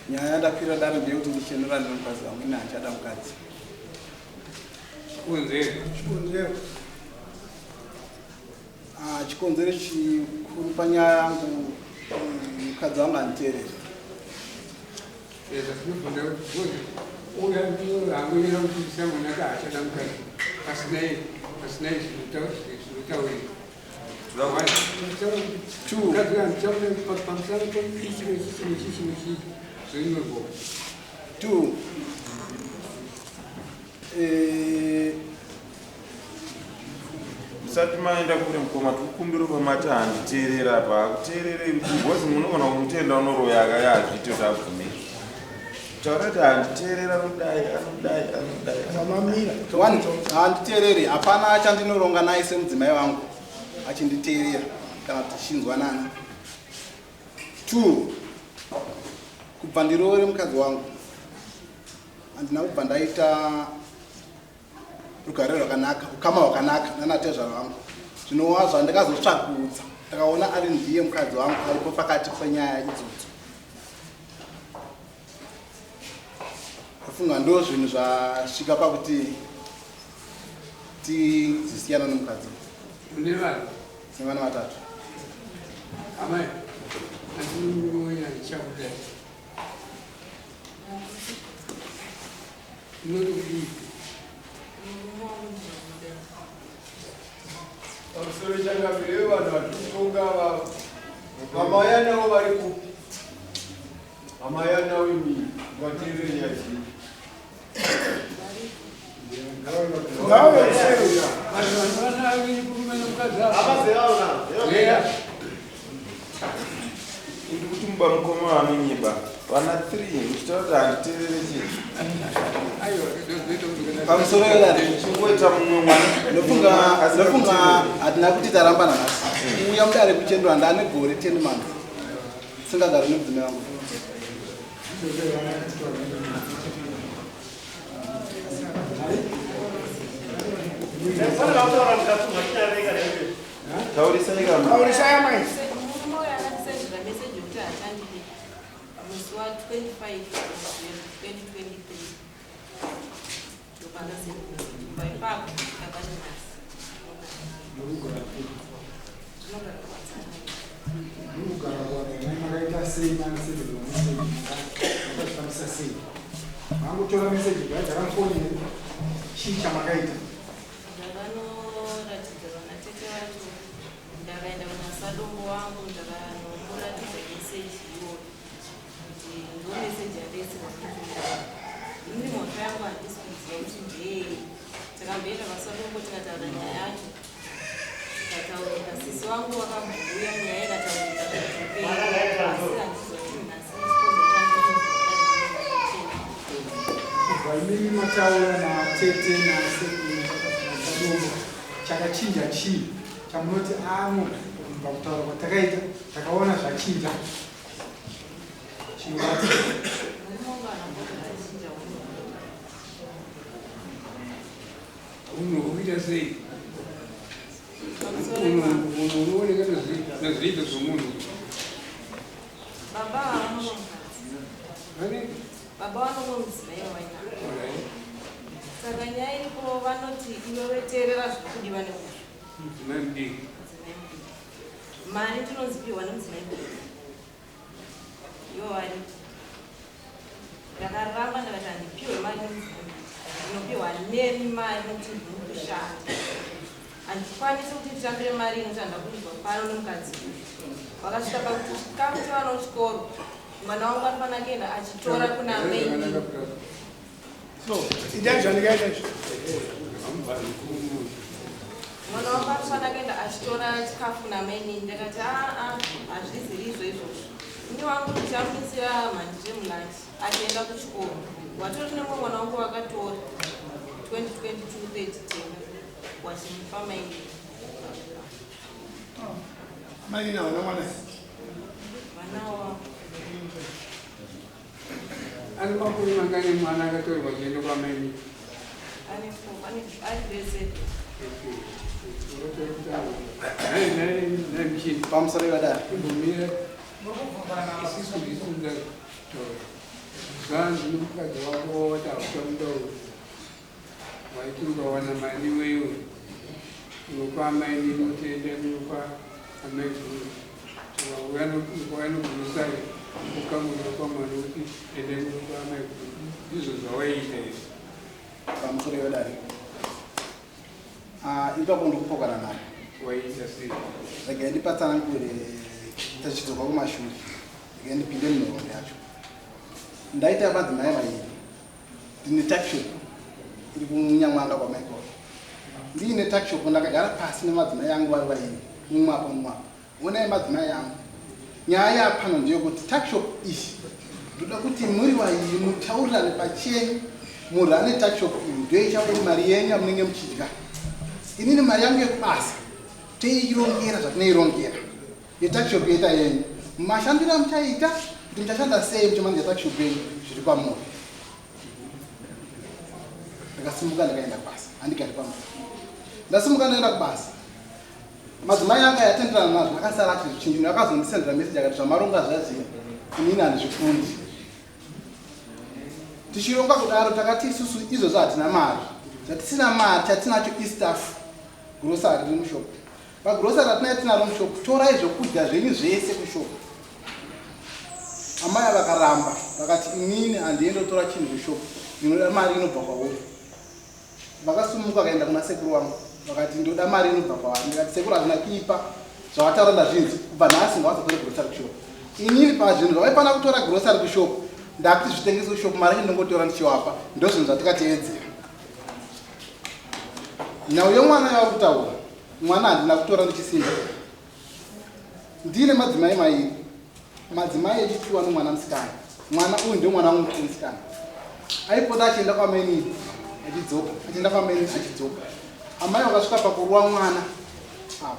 Nyaya yandakwira dare ndeyekuti ndichenurane nemukadzi wangu, ini handichada mukadzi. Chikonzero. Ah, chikonzero chikuru panyaya yangu mukadzi wangu handiteereri. Two. Eh, Musati maenda kure mukoma, tikukumbira pamati handiteerera apa hakuteererei because munogona kumutenda unoroya akaya hazviite kuti abvume taura kuti handiteerera anodai anodai anodai. Mamamira. One, handiteereri, hapana chandinoronga naye semudzimai wangu achinditeerera kana tichinzwanana. Two, kubva ndiroore mukadzi wangu handina kubva ndaita rugare rwakanaka, ukama hwakanaka nanatezvara vangu, zvinova zvandakazotsvagurudza ndakaona ari ndiye mukadzi wangu aripo pakati penyaya idzodzo. Ndafunga ndo zvinhu zvasvika pakuti tizisiyana nemukadzi. Une vana? Nevana vatatu. Amai, andinoya ndichakudai. Unoti kudii? Pamusoro changamire, vanhu vari kutonga vamaya navo vari kupi? Vamaya navo imi vateerere nyaya dzenyu. Vanhu vana venyu kurume nemukadzi ava. Yeah. Indi kuti muba mukoma vanonyiba vana 3 muchitaura kuti handiteerere chii? Aiwa, ndozvinoita kuti kana- Pamusoro vedare, chingoita mumwe mwana ndofunga hatina kuti tarambana nhasi. Kuuya mudare kuchendura ndane gore 10 months singagari nemudzimai wangu. Taurisai kama. Taurisai amai. Murume uyu akatisendera meseji yekuti haachandidi musi wa25 2023, ndopaakasenda meseji. Kubva ipapo takati nhasi tinogara kuwadzana. Mukugara kwarenai makaita sei? Masenderwa meseji, makazvifambisa sei? Mangotora meseji bva mufoni here? Chii chamakaita? Ndakanoratidza vanatete vacho, ndakaenda kuna sadombo wangu, ndakanomuratidza meseji iyoyo kuti ndo meseji yandaisirwa nemurume. Ini mhosva yangu handisi kuziva kuti ndeyei. Takamboenda kwasadombo, tikataura nyaya yacho, tikataurika. Sisi wangu vakambouya, nyaya ikataurika zvikapera, asi handiziva kuti nhasi chikonzero chandinochena. Kubva imimi mataura natete nasadombo, chakachinja chii chamunoti ano kubva kutaura kwatakaita takaona zvachinja chinoratidza? Murume wangu anamboti achinja unhu. Unhu hukuita sei? Pamusoro Unhu ipapo. unhu hunooneka nezviito zvomunhu. Baba vanovo mukadzi. Vane? Baba vanovo mudzimai wavainavo. Alright. Saka nyaya iripo, vanoti iwewe teerera zviri kudiwa neuyu Mudzimai mudiki. Mudzimai mudiki. Mari ndinonzipiwa nemudzimai mudiki, ivo varipo. Ndakaramba, ndakati handipiwe mari nemudzimai mudiki, ndinopiwa nemi mari nekuti ndiri kushanda. Handikwanisi kuti nditambire mari inoti handakudyiwa pano nemukadzi uyu. Vakasvika pakuti chikafu chevana kuchikoro, mwana wangu anofanira kuenda achitora kuna maini. Itai zvandikaita izvi. Mwana wangu anofanira kuenda achitora chikafu namaini. Ndakati aa, hazviziri izvo izvozvo. Ini wangu ndichamuisira mhandire mulunch achienda kuchikoro. Watori nemumwe mwana wangu wakatora 2022 30 tenga wachimupa maini. Mai havana mwana? Vanawo. Ane makore mangani mwana akatorwa chienda kwamaini? Ane four, ane ari grade 7. Nai muchini. Pamusoro vedare. Imbomira, isusu ndisu ndataura. Zvanzi nomukadzi wako wawati hauchamuda uyu. Waiti ukawana mari iwewe unopa amainini kuti endai munopa amaiguru. Ukauya negrocery ukamunopa mwana kuti endai munopa amaiguru. Ndizvo zvawaiita izvi. Pamusoro yodare. Ah, ipapo ndikupokana naye. Waiita sei? Regai ndipatsanangure tachidzoka kumashure. Regai ndipinde munhoroondo yacho. Ndaita madzimai vairi. Ndine tuckshop iri kuNyamwanda kwaMichael. Ndiine tuckshop ndakagara pasi nemadzimai angu vari vairi. Mumwe apa mumwe apa. Onai madzimai angu. Nyaya yapano ndeyekuti tuckshop iyi ndoda kuti muri vairi mutaurirane pachenyu murane tuckshop iyi ndiyo ichava iri mari yenyu yamunenge muchidya. Inini mari yangu yekubasa toirongera zvatinoirongera yetuckshop yoita yenyu. Mashandiro amuchaita kuti muchashanda sei muchimanija tuckshop yenyu zviri kwamuri. Ndakasimuka ndakaenda kubasa, handigari pamba. Ndasimuka ndaenda kubasa. Madzimai anga yatenderana nazvo akasara achizvichinjira akazondisendera message akati zvamaronga zviya zviya inini handizvifundi. Tichironga kudaro takati isusu izvozvo hatina mari. Zvatisina mari chatinacho istaff grocery riri mushop. Pagrocery ratinayo tinaro mushop torai zvokudya zvenyu zvese kushop. Amai vakaramba vakati inini handiendi kutora chinhu kushop ndinoda mari inobva kwauri. Vakasumuka vakaenda kuna sekuru vangu vakati ndoda mari inobva kwavari. Ndikati sekuru hazvina kuipa zvavataura ndazvinzi kubva nhasi ngavasatore grocery kushop. Inini pazvinhu zvavaifanira kutora grocery kushop ndakuti zvitengeswe kushop mari yacho ndongotora ndichiwapa ndozvinhu zvatikateedzera. Nhau yemwana yavari kutaura mwana handina kutora ndichisimba. Ndine madzimai mairi madzimai echipiwa nomwana musikana. Mwana uyu ndio mwana wangu mukuru musikana. Aipota achienda kwamainini achidzoka, achienda kwamainini achidzoka. Amai vakasvika pakuruwa mwana apa.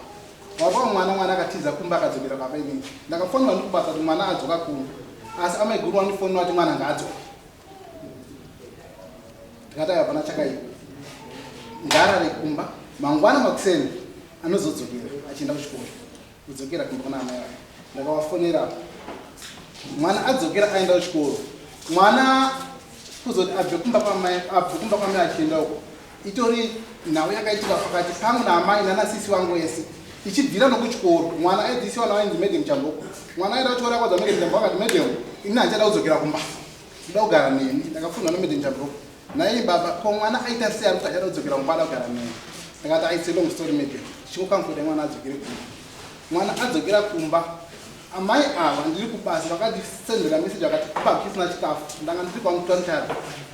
Varuwa mwana, mwana akatiza kumba akadzokera kwamainini. Ndakafonera ndikubasa kuti mwana adzoka kumba. Asi amai guru vandifonera kuti mwana ngaadzoke. Ndikati hapana chakaipa. Ngaarare kumba, mangwana makuseni anozodzokera achienda kuchikoro. Kudzokera kumba kuna amai vake. Ndakavafonera mwana adzokera aenda kuchikoro. Mwana kuzoti abve kumba kwamai abve kumba kwamai achienda uko itori nhau yakaitika pakati pangu naamai nanasisi vangu vese ichibvira nokuchikoro. Mwana aidzidzisiwa navainzi Madam Chamboko. Mwana aenda kuchikoro akwadza Madam Chamboko akati Madam ini handichada kudzokera kumba ndoda kugara nemi. Ndakafunga naMadam Chamboko nai baba ko mwana aita sei ari kuti achada kudzokera kumba ada kugara nemi. Ndakati it's a long story Madam chingokamfuda mwana adzokere kumba. Mwana adzokera kumba amai ava ndiri kubasa vakandisendera message vakati kumba hakuchisina chikafu. Ndanga ndiri kwaMutantara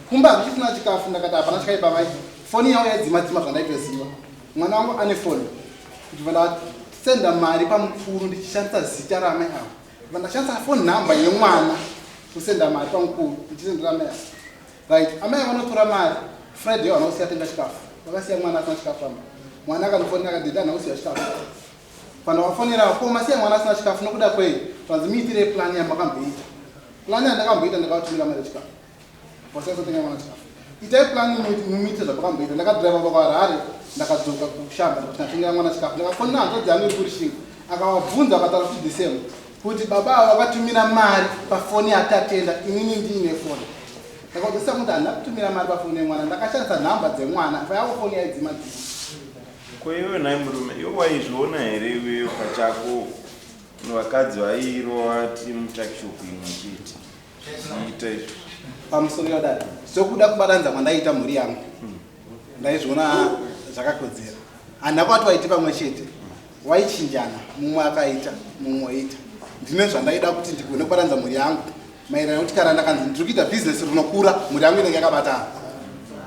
kumba hakuchisina chikafu. Ndakati hapana chakaipa mai. Foni yavo yaidzima dzima zvandaitoziva. Mwana wangu ane foni. Ndibva ndasenda mari pamukuru ndichishandisa zita raamai ava. Ndibva ndashandisa phone number yemwana kusenda mari pamukuru ndichisendera amai ava. Right, amai vanotora mari Friday havana kusiya tenga chikafu. Vakasiya mwana asina chikafu pamba. Mwana akandifonera akati dada handina kusiya chikafu. Pandavafonera ko masiya mwana asina chikafu nokuda kwei? Zvanzi muitirei plan yamakamboita. Plan yandakamboita ndakavatumira mari yechikafu. Vasazotenga mwana chikafu. Itai plan mumuite zvamakamboita. Ndakadriva baba kuHarare ndakadzoka kushamba ndikuti ndatengera mwana chikafu. Ndakafonera hanzvadzi yangu iri kuRushinga. Akavabvunza akataura futi the same kuti baba ava vakatumira mari pafoni yaTatenda inini ndiine foni. Ndakaudza kuti handina kutumira mari pafoni yemwana ndakashandisa nhamba dzemwana yavo foni yaidzima dzima. Ko iwe nhai murume iwe waizviona here iwewe pachako vakadzi vairova tiri mutakishopu imwe chete zvichiita izvo? Pamusoro yadai sokuda kubatanidza kwandaiita mhuri yangu ndaizviona zvakakodzera. Handina kwati waiti pamwe chete waichinjana mumwe akaita mumwe oita. Ndine zvandaida kuti ndigone kubatanidza mhuri yangu maererano nekuti kana ndakanzi ndiri kuita bhizinesi rinokura mhuri yangu inenge yakabatana.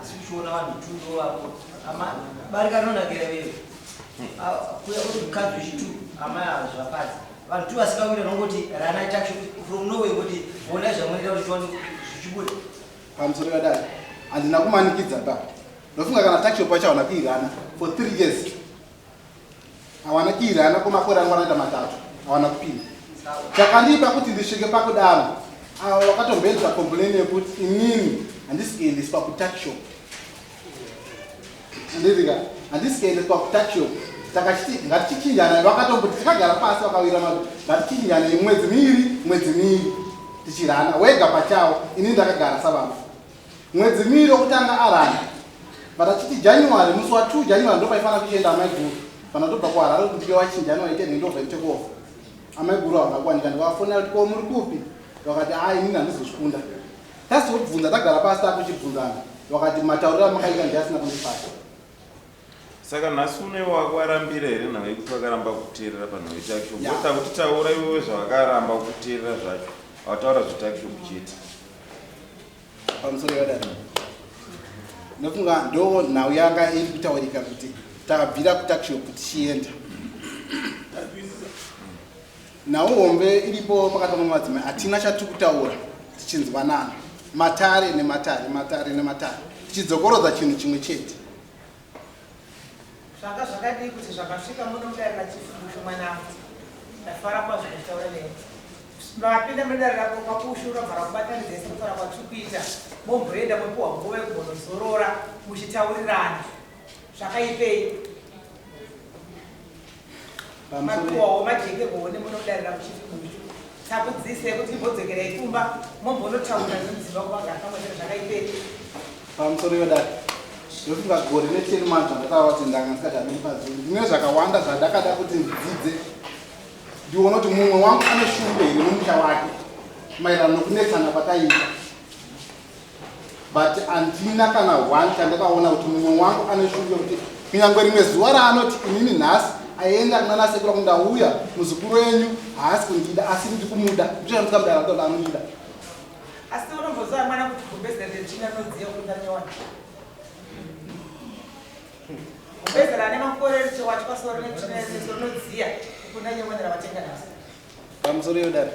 Asi uchiona vanhu tundo vako barika rinonakira iwewe kuya kuti mukadzi wechitu amai ava zvavafadzi vanhu tu vasikawira nongoti rana taxi from nowhere kuti honai zvamunoita kuti tione zvichibuda. Pamusoro yadai handina kumanikidza ba ndofunga kana taxi pacho hawana kuirana for 3 years hawana kuirana kwemakore angu anoita matatu hawana kupinda. Chakandipa kuti ndisvike pakudaro avo vakatomboendesa complain yekuti inini handisi kuendeswa kutuckshop. Handizika handisi kuendeswa kutuckshop. Takachiti ngatichinjana vakatomboti takagara pasi vakawira mari ngatichinjane mwedzi miiri mwedzi miiri. tichirana wega pachawo ini ndakagara sababa mwedzi miviri wokutanga arana but achiti January musi wa 2 January ndopaifanira kuchienda amaiguru kana tobva kuHarare kuti wachinja January 10 ndobva take off. Amaiguru havana kuwanika, ndikavafonera kuti ko muri kupi, vakati a inini handizozvikunda. Tasizobvunza tagara pasi takuchibvunzana, vakati matauriro amakaita ndiasina kundifata. Saka nhasi une wakarambira here nhau yekuti vakaramba kuteerera panhau yetuckshop? Yeah. Kuti taura iwewe zvavakaramba kuteerera zvacho, wataura zvetuckshop chete. Pamusoro yadaro, nofunga ndo nhau yanga iri kutaurika kuti takabvira kutuckshop tichienda. Nhau hombe iripo pakati pamadzimai, hatina chatiri kutaura tichinzwanana, matare nematare, matare nematare, tichidzokorodza chinhu chimwe chete. Zvanga zvakadii kuti zvakasvika muno mudare raChief mwanangu? Ndafara kwazvo kutaura newe. Mapinda mudare rako kwakushu rabva rakubatanidza ese kutaura kwatiri kuita, momboenda mopiwa nguva yekumbonozorora muchitaurirana. Zvakaipei? Mapiwawo majekerwawo nemuno mudare rakuChief Bushu. Takudzidzisai kuti imbodzokerai kumba mombonotaura nemudzimba kumagara pamwe chete. Zvakaipei? Pamusoro yodare, ndofunga gore ne10 months zvandataura kuti ndanga ndisati handimukadzi, ndine zvakawanda zvandakada kuti ndidzidze, ndione kuti mumwe wangu ane shungu here mumusha wake maererano nokunetsana kwataiita, but handina kana one chandakaona kuti mumwe wangu ane shungu yekuti kunyange rimwe zuva raanoti inini nhasi aenda kuna nasekuru kuti ndauya, muzukuru wenyu haasi kundida asi ndiri kumuda, ndicho mudara kuti anondida. Asi unomboziva mwana kuti gumbeze retsvina rinodziya kunda nyowani? Gumbeze rane makore richewachwa soro netsvina rinodziya kukunda nyowani ravatenga nhasi. Pamusoro yodare,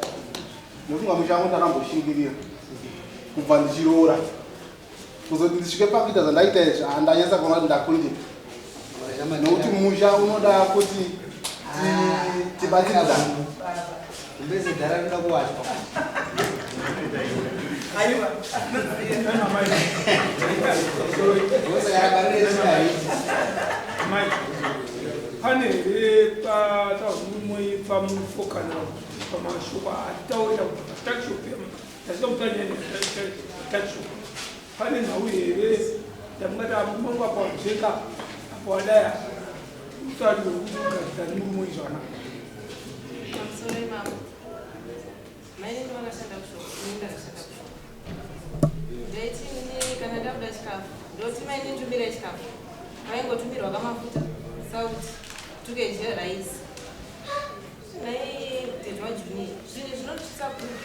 nofunga musha wangu ndakamboshingirira kubva ndichiroora kuzoti ndisvike pakuita zvandaita izvi, handanyatsa kuona kuti ndakundika, nokuti musha unoda kuti tibatsiridzane. Gumbeze dhara rinoda kuwachwa. Aiwa. Ndosaka rine tsvina hariti. Mai, pane here pataumwe pamufo kana pamashoko atitaurira kuti patuckshop, tasvika mutanyanya patuckshop, pane nhau here yamungati amumangu apa wajeka, apa wadaya, usati wekugadzira nemurume zvakanaka? Pamusoro imamo, mainini vakashanda kushop, ini ndakashanda kushop. Ndaiti ini kana ndakuda chikafu ndoti mainini tumirai chikafu, vaingotumirwa kamafuta, sauti, 2 kg rice. Nhai tete waJunior, zvinhu zvinotyisa kupi?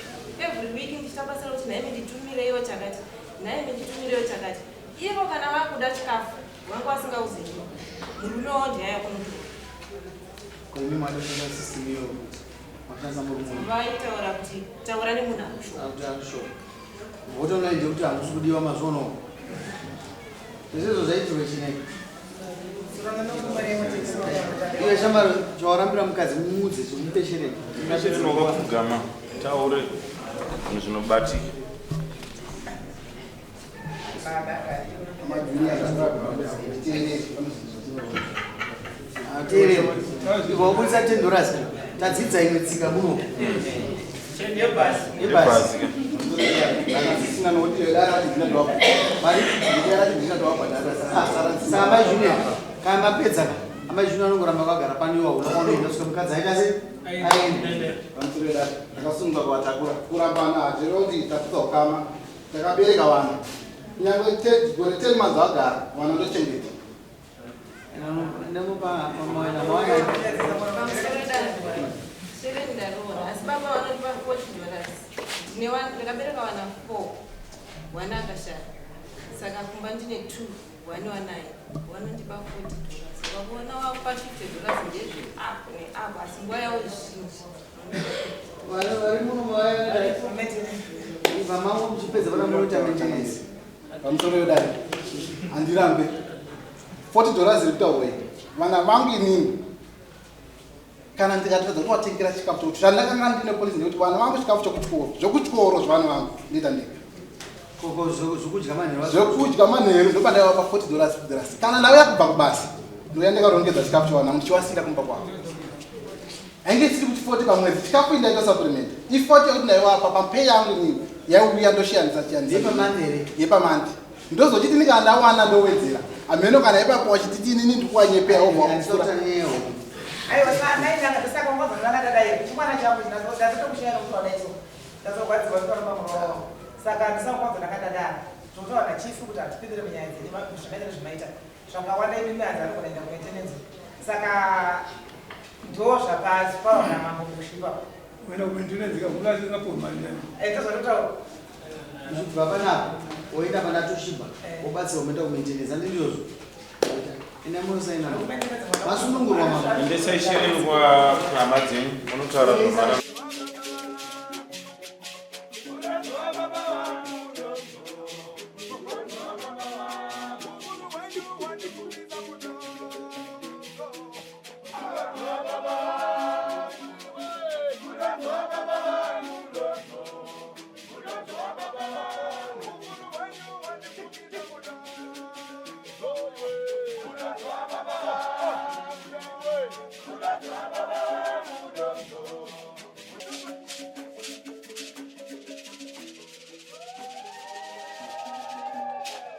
Every week ndichita basa rekuti nhaimi nditumireiwo chakati, nhaimi nditumireiwo chakati. Ivo kana vakuda chikafu vanga vasingauzivi, murume wavo ndiyaya kunotora. Koimi matoshandisa system iyo kuti mashandisa murume uyu? Vaitaura kuti taura nemunhu akushopa. Akuti akushopa. Votoona nje kuti hamusi kudiwa mazuva unowo. Izvozvo zvaitirwe chinei? Iwe shamwari, chawarambira mukadzi muudze, chimupesherei. Wakapfugama, taure zvinhu zvinobatika. Majunior titeereri pane zvinhu zvatinoona. Teerera, ibva wabudisa $10. Tadzidza imwe tsika muno yebhasi. Sina nokuti dara rati Mari ndina ndawabhadhara. Saka amai Junior, kana mapedza ka, amai Junior anongoramba akagara pano, iwa una kwaunoenda kusvika mukadzi aita sei, aende. Pamusoro yedare, ndakasunga kuvatakura kurambana hatireva kuti tatuka ukama, takabereka vana. Kunyange gore 10 months vagara, vana ndochengeta. Nemupa mawaya. Pamusoro dare, shereni ndaroora, asi baba vanondipa $40. Ndine ndakabereka vana 4, one akashaya, saka kumba ndine 2, one wanaye, vanondipa $40. Vakaona wakupa $50 ndezve apo neapo, asi nguva yavo zhinji. Vari muno mawaya ibva mangu muchipedza vana munoita maintenance. Pamusoro yedare, handirambe $40 iri kutaurwa iyi. Vana vangu inini kana ndikatadza kuvatengera chikafu chokuti zvandakanga ndine policy ndekuti vana vangu chikafu chokuchikoro, zvokuchikoro zvevana vangu ndoita ndega. Koko zvokudya manheru? Zvekudya manheru ndopandaiva $40 $50. Kana ndauya kubva kubasa, ndouya ndakarongedza chikafu chavana vangu ndichiwasira kumba kwavo. Hainge isiri kuti 40 pamwedzi chikafu indaita supplement. I40 yekuti ndaiwapa pamupay yangu inini yaiuya ndoshiyanisa chiyanisa. Yepamonth here? Yepamonth. Ndozochiti ndikana ndawana ndowedzera. Hameno kana ipapo wachititi inini ndikuwanyepera wobva wakupfuura. Aiwa, nainanga ndosaka ungazonanga ndadai chimwana changu ndatotokushaya nokuti wadaiso ndazorwadziwa ndikaramba murowa saka ndisakwanzonanga ndadaro zvotaura nachifu kuti hatipindire munyaya dzenyu zvakaita nezvemaita zvakawanda imi hanzi anogona enda kumaintenance saka ndo zvakapawa namambo Bushu ipapo. Kuenda kumaintenance kakungasingapuwa mari nani? Ndozvatotaura. Uchibva panapa woenda pana Toshiba wobatsirwa moenda kumaintenance, handi ndizvozvo? Enda munosaina, vasunungurwa mama. Endesai shereni kwahama dzenyu munotaura zvamara.